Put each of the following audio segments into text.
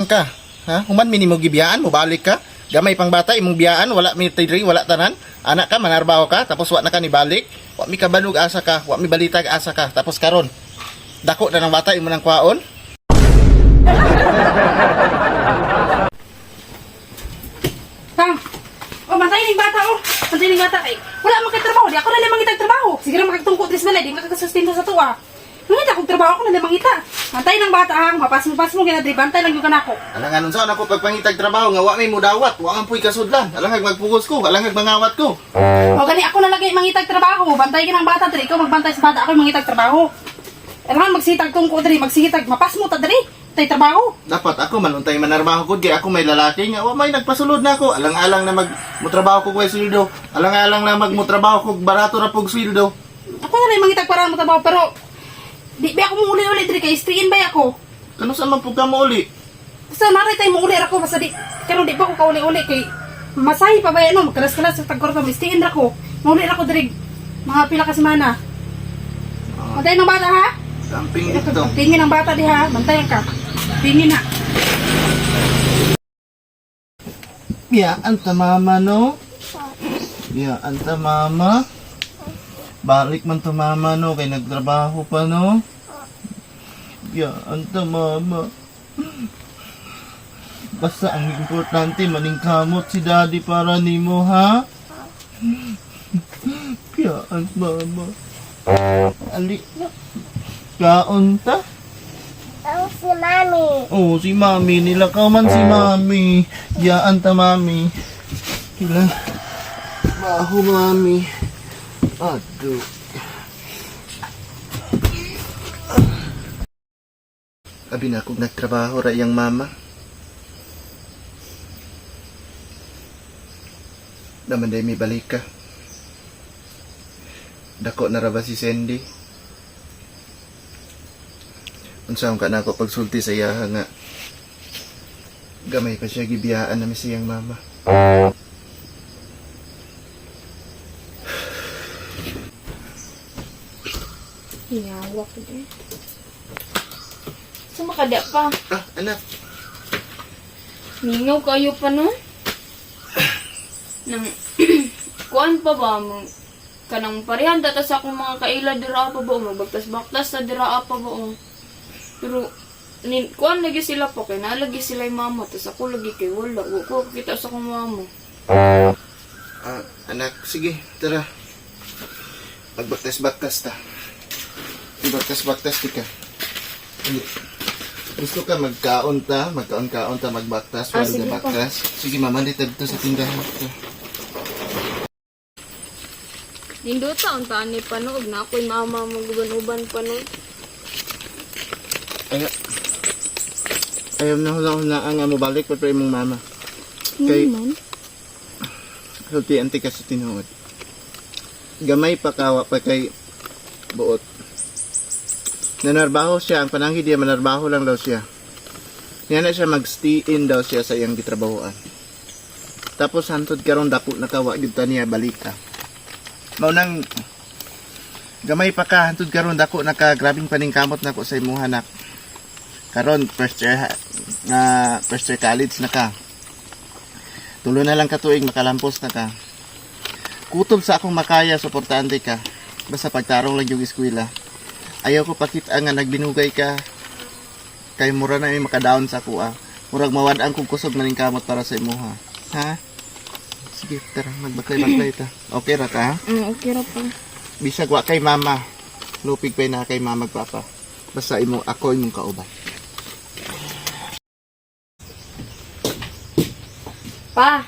Ka. Ha? Human mi nimo gibiyaan, mobalik ka. Gamay pang bata imong biyaan, wala mi tidri, wala tanan. Anak ka manarbaho ka, tapos wa na ka nibalik. Wa mi kabalog asa ka, wa mi balitag asa ka. Tapos karon, dako na ng bata imo nang kwaon. Tang. Oh, bantay ning bata oh. Bantay ning bata kay. Wala man kay trabaho, di ako na lang mangitag trabaho. Sige ra makatungko diri sa balay, di makakasustento sa tuwa. Mangita kog trabaho ako na lang mangita. Bantay ng bata ang mapasmo-pasmo gina diri bantay lang gyud kanako. Alangan unsa na ko pagpangitag trabaho nga wa may mudawat, wa man puy kasudlan. Alangag magpugos ko, alangag mangawat ko. O gani ako na lagi mangitag trabaho. Bantay ka ng bata diri, ikaw magbantay sa bata, ako mangitag trabaho. Alangan magsitag tungko diri, magsitag mapasmo ta diri. Tay trabaho. Dapat ako man untay manarbaho ko kay ako may lalaki nga wa may nagpasulod na ako. Alang-alang na mag motrabaho ko kay sweldo. Alang-alang na magmotrabaho ko barato ra pug sweldo. Ako na lang mangitag para mo trabaho pero di ba ako muuli-uli diri kay istriin ba ako? Kano sa man pug ka mo uli? Basta naray tayo muuli ra ko basta di karon di pa ko kauli-uli kay masahi pa ba yan, no magkalas-kalas sa tagkor pa mistiin ra ko. Muuli ra ko diri mga pila ka semana. Bantay ng bata ha. Samping dito. Tingin ang bata diha, bantayan ka. Tingin na. Biyaan ta mama no? Biyaan ta mama? Balik man ta mama no kay nagtrabaho pa no? Biyaan ta mama. Basta ang importante maningkamot si daddy para nimo ha? Biyaan mama. Ali na. Kaon ta? Ang si Mami. Oh, si mami. Nilakaw man si mami. Yaan ta, mami. Kila. Baho, mami. Aduh. Abi na akong nagtrabaho ra iyang mama. Naman day may balik ka. Dako na ra ba si Sandy? Unsa ka na ako pagsulti sa iyaha nga gamay pa siya gibiyaan na siyang mama. Yawa ko din. Sumakada pa. Ah, anak. Mingaw kayo pa no? Nang kuan pa ba mo? Kanang parehan tata sa akong mga kaila dira pa ba o magbagtas-baktas na dira pa ba o. Pero nin, kuan lagi sila pa kay nalagi sila yung mama tas ako lagi kay wala wa ko kita sa akong mama. Ah, anak, sige, tara. Magbaktas-baktas ta. Magbaktas-baktas di ka. Ano? Gusto ka magkaon ta, magkaon-kaon ta, magbaktas, Ah, wala sige na pa. baktas. Sige, mama, dito dito sa tindahan. Ta. Nindota unta ani panood na ako'y mama maguban-uban pa no. Ay, ayaw na hula-hulaan nga mobalik pa pa imong mama. Kay, sulti anti ka sa tinuod. Gamay pa kawa pa kay buot. Nanarbaho siya, ang pananghi diya manarbaho lang daw siya. Nga na siya mag-stay in daw siya sa iyang gitrabahoan. Tapos hantod karon dako na kawa gyud ta niya balika. Mao nang gamay pa ka hantod karon dako na ka grabing paningkamot nako sa imuha nak. Karon first year nga first year college na ka. Tulo na lang ka tuig makalampos na ka. Kutob sa akong makaya suportahan di ka. Basta pagtarong lang yung eskwela. Ayaw ko pakita nga nagbinugay ka. Kay mura na may makadown sa kuha. Murag mawad-ang kong kusog maning kamot para sa imuha. Ha? Sige, tara, magbaklay-baklay ta. Okay ra ka? Ha? Okay ra pa. Bisag wa kay mama. Lupig pa na kay mama papa. Basta imo ako imong kauban. Pa.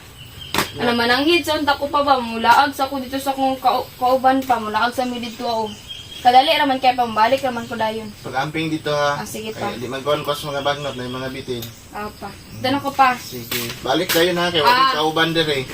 Ano mananghid sa unta ko pa ba mulaag sa ko dito sa akong kauban pa mulaag sa mi didto ako. Kadali ra man kay pambalik ra man ko dayon. Pag-amping dito ha. Ah, sige pa. Kay, di man kuwan ko sa mga bagnot na yung mga bitin. Ah, pa. Dano ko pa. Sige. Balik tayo na kay wa Ah. kauban dire.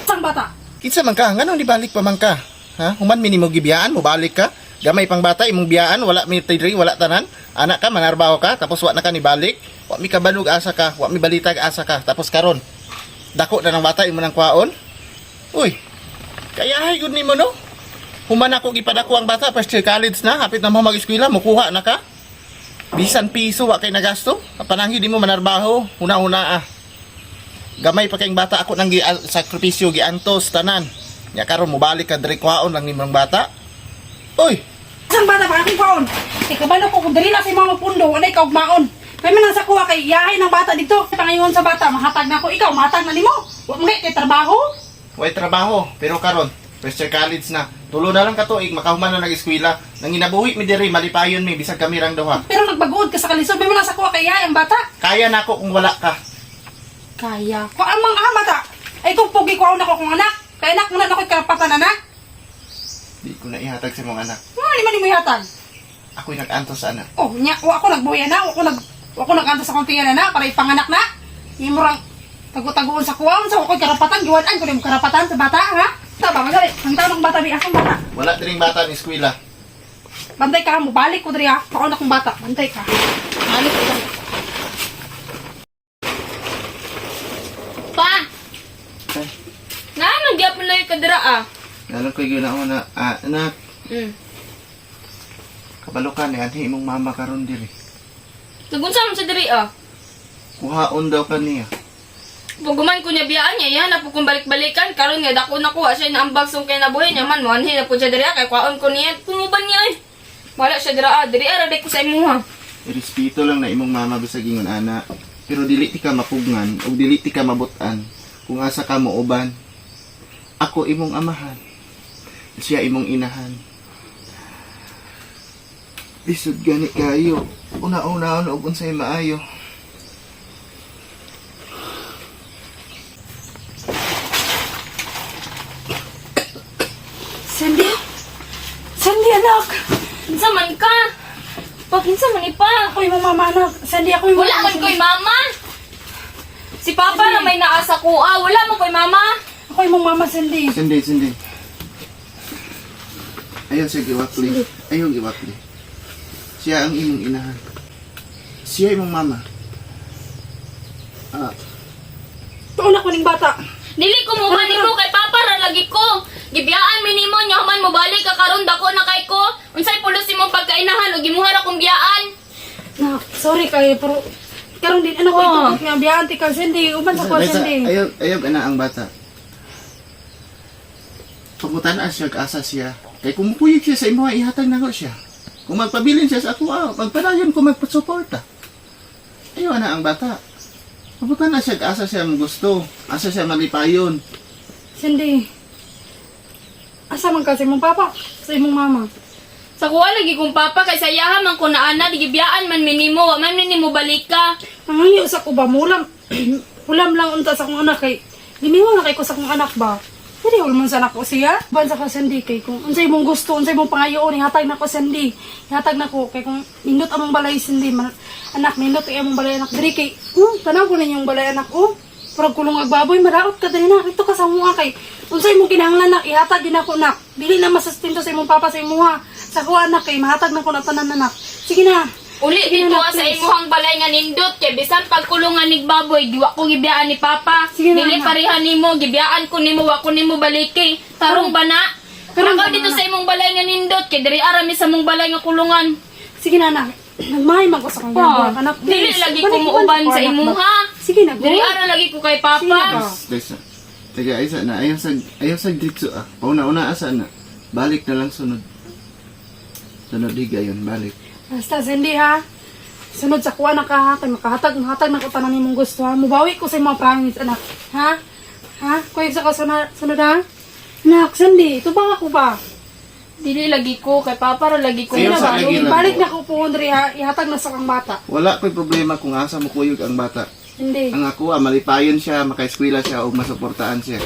Sang bata. Kinsa man ka? Nganong nibalik pa man ka? Ha? Human mi nimo gibiyaan, mobalik ka? Gamay pang bata imong biyaan, wala mi tidri, wala tanan. Anak ka, manarbaho ka, tapos wa na ka ni balik. Wa mi kabalog asa ka, wa mi balitag asa ka. Tapos karon, dako na ng bata imo nang kwaon. Uy, kaya hay gud nimo no? Human ako gipadako ang bata first year college na, hapit na mo mag-eskwela, mukuha na ka. Bisan piso wa kay nagasto. Pananghi di mo manarbaho, huna-huna ah. Gamay pa kayong bata ako nang gi sakripisyo giantos tanan. Nya karon mobalik ka diri kwaon lang nimo ng bata. Uy, Isang bata pa akong kwaon. Kay kabalo ko kung dali na sa mga pundo, walay ka ugmaon. Kay man ang sa kuha kay yahay ng bata dito. Pangayon sa bata, mahatag na ako. Ikaw, mahatag na nimo. Wa man kay trabaho. way trabaho pero karon first year college na. Tulo na lang ka tuig makahuman na nag-eskwela. Nang ginabuhi mi diri malipayon mi bisag kami rang duha. Pero nagbagood ka sa kalisod, may man ang sa kuha kay yahay ang bata. Kaya nako kung wala ka. Kaya ko ang mga ama ta. Ay kung pugi ko ako kung anak. Kay anak mo na ako'y karapatan anak. Di ko na ihatag sa mong anak. Ano ni man nimo ihatag? Ako'y nag-antos sa anak. Oh, nya, wa ako nagbuya na, wa ako nag-antos sa akong tingala na para ipanganak na. Imo rang tago-tagoon sa kuha, sa ako'y karapatan, giwan-an ko nimo karapatan sa bata, ha? Ta ba magali, ang taon ng bata bi akong bata. Wala diring bata ni eskwela. Bantay ka mo, balik ko diri ha. Paon akong bata, bantay ka. Balik ko diri. Pa! Naa man gyapon lang ka dira ah. Alam ko yung na ah, anak, Kabalo ka ni anhi imong mama karon diri. Nagunsa man sa diri ah. Kuhaon daw ka niya. Puguman ko niya biyaan niya, yan na po kung balik-balikan, karon nga dako na kuha siya na ambag sung kay nabuhi niya man, muanhi na po siya diri ah, kay kwaon ko niya, kumuban niya ay. Wala siya dira ah, diri ah, raday ko sa imuha. Irespeto lang na imong mama bisag ingon ana. Pero dili ti ka mapugngan ug dili ti ka mabutan kung asa ka mooban. Ako imong amahan. Siya imong inahan. Lisod gani kayo. Una-una og unsay maayo. Cindy? Cindy anak. Kinsa man ka? Pa kinsa man ipa? Ako imong mama anak. Cindy ako imong Wala man ko'y mama. Si Papa na may naasa ko ah, wala man ko'y mama. Ako imong mama Cindy. Sindi, sindi. Ayaw siya giwakli. Ayaw giwakli. Siya ang imong inahan. Siya imong mama. Ah, Paon ako ning bata. Dili ko mo nimo kay Papa ra lagi ko. Gibiyaan mi nimo nya human mobalik ka karon dako na kay ko. Unsay pulos imong pagkainahan ug gimuha ra kong biyaan. Na, sorry kayo pero karon din anak ko Oh. itugot nga biyaan ti ka Cindy. Uban sa ko Liza, Cindy. ayaw, ayaw ana ang bata. Pangutan-an siya, asa siya. Kay kung mukuyog siya sa imo, ihatag nako siya. Kung magpabilin siya sa ako, ah, magpadayon ko magpasuporta. Ayaw ana ang bata. Pangutan-an siya, asa siya gusto. Asa siya malipayon. Cindy. Asa man ka sa imong papa? Sa imong mama? Sa kuha lagi kong papa kay sa iyaha man ko naana gibiyaan man minimo wa man minimo balik ka. Nangangyo sa ko ba mulam. Ulam lang unta sa akong anak kay gimiwa na kay ko sa akong anak ba. Pwede ulmon sa anak ko siya. Ban sa ko Cindy kay kung unsay imong gusto, unsay imong pangayoon, ihatag na ko Cindy. Ihatag na ko kay kung nindot among balay Cindy, man, anak nindot kay among balay anak diri kay tanaw ko ninyong balay anak oh. Purag kulong agbaboy, maraot ka diri na. Ito ka sa mua kay unsay imong kinahanglan nak, ihatag din ako nak. Dili na masustento sa imong papa sa imuha. Sa kuha anak kay mahatag na ko na tanan anak. Sige na. Uli Sige dito na, ah, sa please. imuhang balay nga nindot kay bisan pagkulungan nig baboy giwa ko gibiyaan ni papa. Sige na, Dili anak. pareha nimo gibiyaan ko nimo wa ko nimo baliki. Tarong ba na? Tarong Nakaw ba dito na? sa imong balay nga nindot kay diri arami sa mong balay nga kulungan. Sige na anak. Nagmahay man ko sa kong ginagawa, anak. Dili Please. lagi Balik- kumuuban balik ko, sa anak ba? imuha. Sige na, go. Diri ara lagi ko kay Sige na, papa. ba? Liza, taga isa na, ayaw sa ditso ah. Pauna-una asa na. Balik na lang sunod. Sunod higayon, balik. Basta, Cindy ha. Sunod sa kuha na ka ha. Kay makahatag, mahatag na ko tanan nimong gusto ha. Mubawi ko sa imong promise, anak. Ha? Ha? Kuya sa ka sunod, sunod ha? Anak, Cindy, ito ba ako ba? Dili lagi ko kay papa ra lagi ko. Ayaw Sige na sa ba? lagi lang. Balik na ko po, Andre ha. Ihatag na sa kang bata. Wala ko'y problema kung asa mo kuyog ang bata. Hindi. Ang ako, ah, malipayon siya, makaeskwela siya, o masuportaan siya.